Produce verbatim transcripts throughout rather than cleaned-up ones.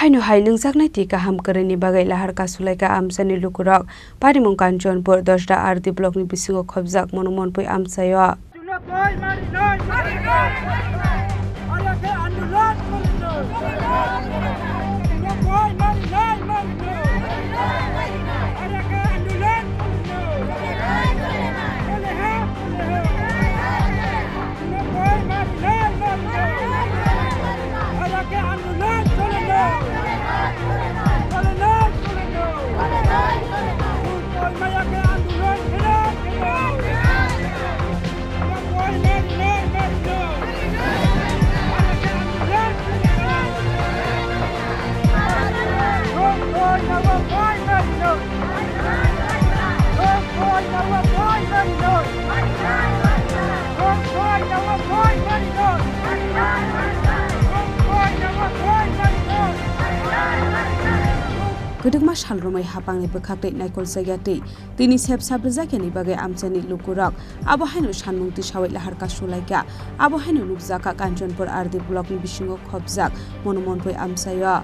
Haino hai nwngjaknai twi kaham kwrwini bagwi lahar kasulaikha amchaini lukurok. Parimung Kanchanpur, Dosda R D blockni bisingo khobjak Mono Monpui amchaio. Kwdwkma sal romwi hapangni bwkhak tei naikoljakya twi tini sep sap rwjakya ni bagwi amchaini lukurok abo haino sanmung tisawi lahar kasulaikha. Abo haino nukjakha Kanchanpur R D blockni bisingo khobjak Mono Monpui amchaio.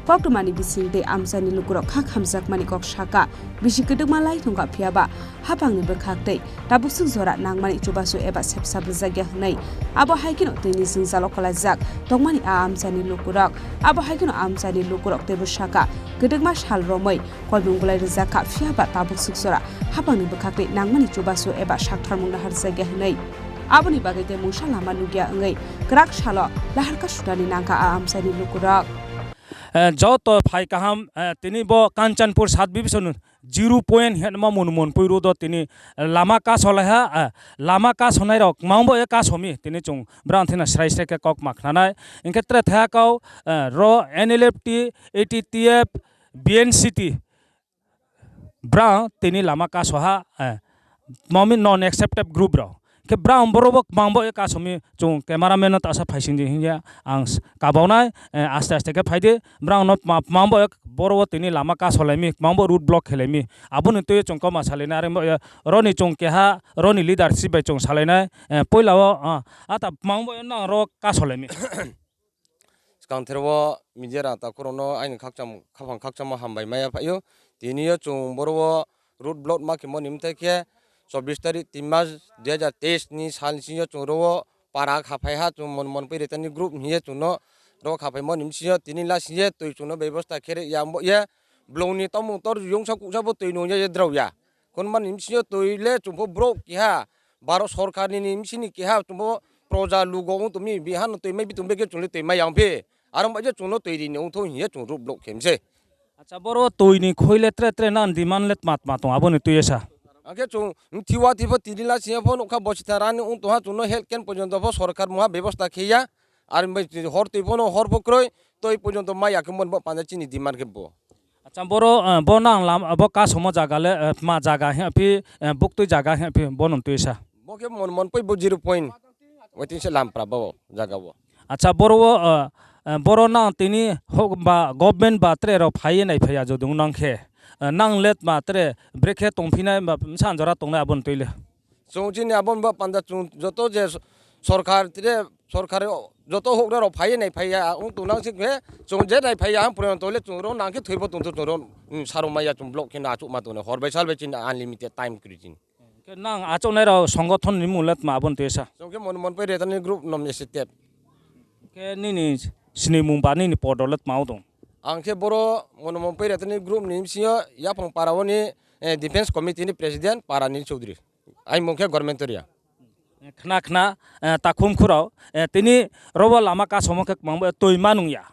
Koktwmani bising tei amchaini lukurok kha khamjakmani kok sakha, bisi kwdwkma lai thungkha, phiyaba hapangni bwkhak tei tabukswk jora nangmani chubachu eba sepsap rwjakya hwnwi. Abo hai kheno twini jwngjalo kwlaijak tongmani a amchaini lukurok. Abo hai kheno amchaini lukurok teibo sakha, kwdwkma sal romwi koimung bulai rwjakha, phiyaba tabukswk jora hapangni bwkhak tei nangmani chubachu eba saktharmung naharjakya hwnwi. Aboni bagwi tei mungsa lama nukya wngwi kwrak salo lahar kasutani nangkha a amchaini lukurok. Eh, joto phai kaham, eh, tini bo Kanchanpur sub division zero point hinma Mono Monpui road o tini lama kasolaiha, eh, lama kasonai rok mangbo e kasomi tini chwng brang thina srai srai khe kok ma khnanai. Hinkhe tre thaya kau, eh, ro N L F T, A T T F, B N C T, brang tini lama kasoha, eh, mami non accepted group rok. Khe brang borok bo kwbang bo e kasomi chwng cameraman no tasa phaising di hinya ang s-, kabau nai, eh, aste aste khe phai di. Brang no ma-, kwbang bo ek borok bo tini lama kasolaimi, kwbang bo road block khelaimi. Aboni twi chwng kok ma salainai, are bo, eh, roni chwng keha roni leadership bai chwng salainai, eh, puila o, ah, ata kwbang bo nang ro kasolaimi. Swkang thero media rang takhurokno aini khakchang, khaphang khakchangma hambai maya phaio. Tini o chwng boro o road block ma khemo ni mthe khe chobbish tarik tin mas dui hajar teis ni sal ni simi o chwng ro o para khaphai ha chwng Mon-, Monpui Retani group hiye chwngno ro khaphai mo ni bisi o tini la simi twi chwngno bebosta khe rwya bo ye blong ni tomung tor yungsa kuksa bo twi nung ya ye drao ya. Konmani bisingo twi le chwngpho borok keha, Bharat sorkarni ni bisingni keha chwngpho proja lugo wng tongmi, bihano twi mai bitung beke chwngno twi mai yang phi. Aro bai je chwngno twi rini wngtho hiya chwng road block khe mse. Acha, boro twi ni khoi le tre tre nan demand le tma tma tong aboni twi esa. Angkhe chwng thiwa thibo tini la siya pho nokha bosi tharani wng tongha chwngno health camp porjonto pho sorkar moha bebosta khe ya. Ar bai hor twi phono hor pho kroi, twi porjonto mai ya khe mon bo panja chini demand khe bo. Acha, boro, eh, bo nang lam, bo kasomo jaga le, eh, tma jaga he phi, eh, buktwi jaga he phi, bo nung twi sa. Bo khe mon, Monpui bo zero point. Waiting se lampra bo jaga bo. Acha, boro o, eh, eh, boro nang tini hok ba government ba tre rok phaiye nai phaiya jodung nang khe, eh, nang le tma tre brekhe tongphinai ba sanjora tongnai aboni twi le. Chwng chini aboni ba panda chwng joto je sorkar tire sorkar joto hokra rok phaiye nai phaiya wng tongnang sik khe chwng je nai phaiya ang porjonto le chwng ro nang khe thwibo tongtho chwng ro, mm, saro maya chwng block khe na achuk ma tongnai hor bai sal bai chini unlimited time kwrwi chini. Khe nang achuknai rok songothon ni mung le tma aboni twi sa? Chwng khe mon, Monpui Retani group nom S T F. Khe nini sinimung ba nini podo le tma o tong? Ang khe boro mon, Monpui Retani group ni bisingo yaphang para o ni, eh, defense committee ni president para ni chowdhury. Ai mung khe Gormentoria. Khna khna, eh, takhum khurao, eh, tini robo lama kasomo khe kwbangbo twi manung ya.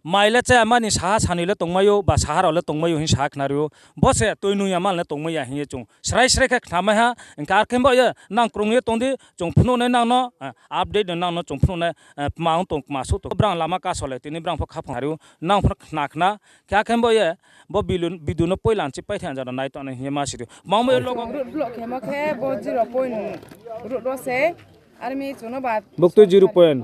Mai le chaya mani saha sanwi le tongmaio ba saha rao le tongmaio hin saha khna rio. Bo se twi nung ya man le tongmai ya hin ye chwng srai srai khe khna mai ha. Hwnkhe ar khe bo ye nang krung ye tong di chwng phunuk nai nang no, eh, update no nang no chwng phunuk nai, eh, tma wng tong tma suk tong. Brang lama kaso le tini brang pho kha phang rio nang phano khna khna khe ar khe bo ye Bo bilun, bidun no poila ang chi paithai ang jora nai tongna hiya ma sidi. Mangbo logo. Road block khemo khe bo zero point road ro se. Army chuno ba. Bukto zero point.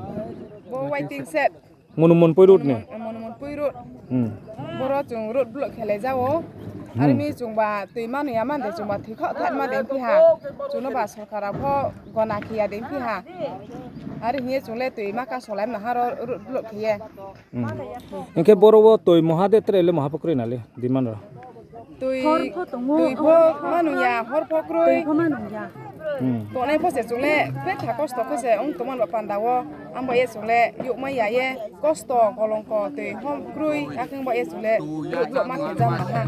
Bo waiting shed. Mono Monpui road ni. Mon-, Mono Monpui road. Hmm. Boro chung road block khelai jao. Ari mi chwngba twi manu ya man de, chwngba thwi kha thai ma de phiha. Chwngno ba sorkar rok pho gona khiya de phiha. Ari hiye chwngle twi ma ka solai ma haro ru-, ruk khiye. Hmm. Hingke boro o twi moha de tre le moha pho kroi na le demand ro. Twi, hor pho tongo, twi pho manu ya, hor pho kroi. Twi pho manu ya. Hmm. Tongnai pho se chwngle betha kosto khe se wng tongmani ba panda o. Ang bo ye chwngle yukma ya ye kosto kolongko twi hom kroi, akhe ang bo ye chwngle yuk yuk ma khe jam ma ha.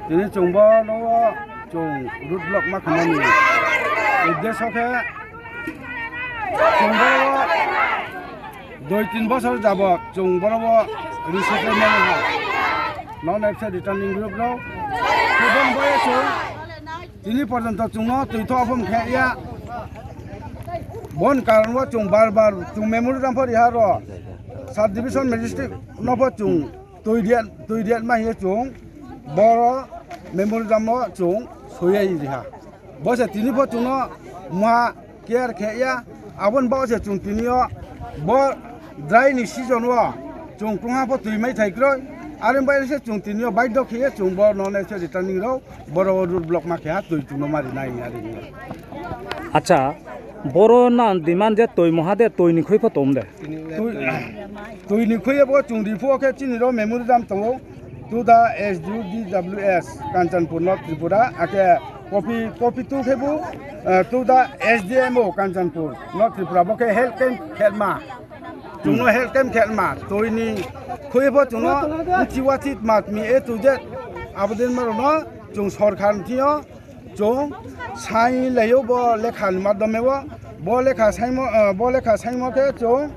Tini chwng bo no chwng road block ma khamani uddesho khe chwng bo dui tin bosor jabot chwng borok bo resettlement ha. Non F C returning group rok. Kubun boye chwng tini porjonto chwngno twi thok aphum khe ya. Bon karon bo chwng bar bar chwng memorandum pho riha ro. Sub division magistrate no pho chwng twi dia twi dia ma hiye chwng boro memorandum o chwng soyai riha. Bo se tini pho chwngno ma care khe ya, aboni bagwi se chwng tini o bo dry ni season o chwng kwngha pho twi mai thai kroi, are bai se chwng tini o baidho khe ya chwng bo no nai se returning rw boro o road block ma khe ha twi chwngno ma rinai ari ni. Acha, boro na demand je twi moha de twi ni khoi pho tom de. Twi, twi ni khoi bo chwng ri pho khe chini rw memorandum tongo. To the S D O D W S Kanchanpur, North Tripura, ake copy, copy two khe bo, eh, to the S D M O Kanchanpur, North Tripura, bo khe health camp khelma. Chwngno health camp khelma, twi ni khoi bo chwngno uchi wachi matmi A to Z abodin marono chwng sorkar thio chwng sai laio bo lekha ni madhyome o, bo lekha saimo, eh, bo lekha saimo khe chwng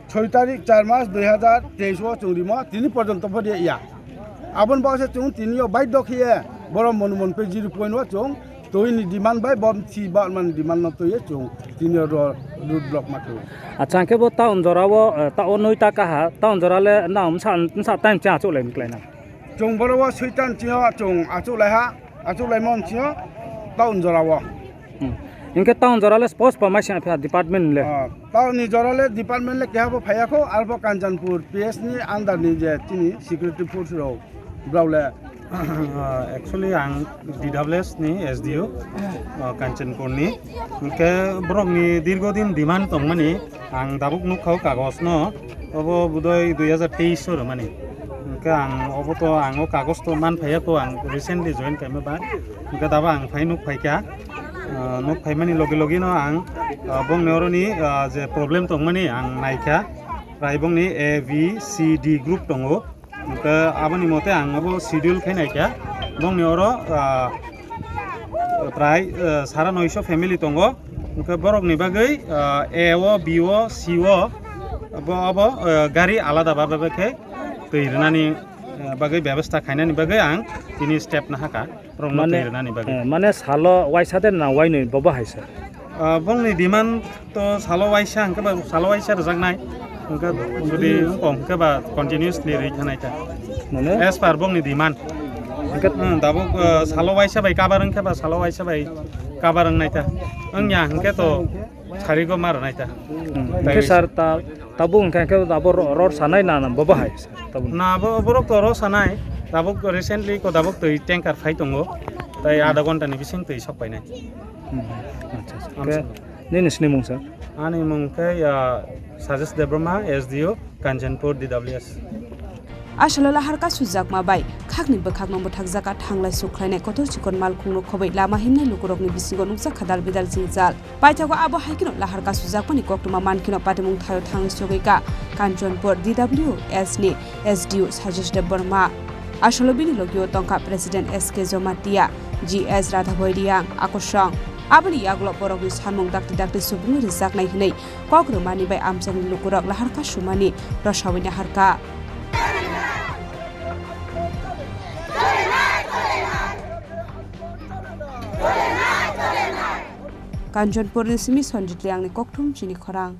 soi tarik char mas dui hazar teis o chwng rimo, tini porjonto pho de ya. Aboni bagwi se chwng tini o baidho khiye borok monument pe zero point o chwng twi ni demand bai bom si ba man demand no twi chwng tini o ro-, road block ma twi. Acha, hwnkhe bo town jora o, eh, ta o noi ta kaha, town jora le na msa, msa time cha achuk lai ni klai na. Chwng boro o soi tan chini o chwng achuk lai ha. Achuk lai mon chini o town jora o. Hmm. Hingke town jora le sports pa mai sing apha department le. Ah, town ni jora le department le keha bo phaiya kho, arbo Kanchanpur P S ni under ni je chini security force rok brao le. Ah, actually ang D W S ni S D O, ah, Kanchanpur ni. Hingke borok ni dirgo din demand tongmani. Ang dabuk nukha o kagos no, obo budoi dui hazar teis o rwmani. Hwnkhe ang obo to, ang o kagos to man phaiya kho, ang recently join khaima ba. Hwnkhe daba ang phai nuk phaikha, ah, nuk phaimani logi logi no ang, ah, bongni oroni, ah, je problem tongmani ang naikha, prai bongni A, B, C, D group tongo. Hwnkhe aboni mote ang abo schedule khai naikha. Bongni oro, ah, prai, ah, sara noisho family tongo. Hwnkhe borokni bagwi, ah, A o, B o, C o, bo abo, ah, gari alada babe khe twi rwnani, ah, bagwi bebostha khainani bagwi ang tini step nahakha. Borokno mane, twi rwnani bagwi. Eh, mane salo waisa de na wainwi bobo hai sir? Ah, bongni demand to salo waisa hwnkhe ba salo waisa rwjaknai. Hwnkhe jodi wngkha hwnkhe ba continuously rwi thanai ta. Mane? As per bongni demand. Hwnkhe hmm, dabuk, ah, salo waisa bai kabar wngkhe ba salo waisa bai kabar wngnai ta. Wngya hwnkhe to sarigo ma rwnai ta. Hmm. Hwnkhe sir ta Tabuk hwnkhe khe abo ro-, ror sanai na, na bobo hai sir, tabuk. Na, bo, borok to ror sanai. Tabuk recently ko tabuk twi tanker phai tongo. Tai adha ghonta ni bising twi sok painai. Hmm, acha, acha. Amsa. Khe nini sini mung sir? Ani mung khe, ah, Sajesh Debbarma, S D O, Kanchanpur D W S. Asalo lahar ka sujakma bai khakni bwkhakno bwthakjak a thanglai suk khlainai kotor chikon malkhungno khobwi lama himnai lukurokni bisingo nukjak kha dal bidal jingjal. Paithago abo hai kheno lahar ka sujakmani koktwma man kheno patimung thaio thangwi sogwi ka Kanchanpur D W S ni S D O Sajesh Debbarma. Asalo bini logio tongkha President S K Jomatia, G S Radhaboi Riang, Akosong. Aboni yagulo borokni samung dakti dakti subungwi rijaknai hwnwi kok rwmani bai amchaini lukurok lahar ka sumani rosawina harka. Kanchanpurni simi Sanjit Liangni kokthum chini khorang.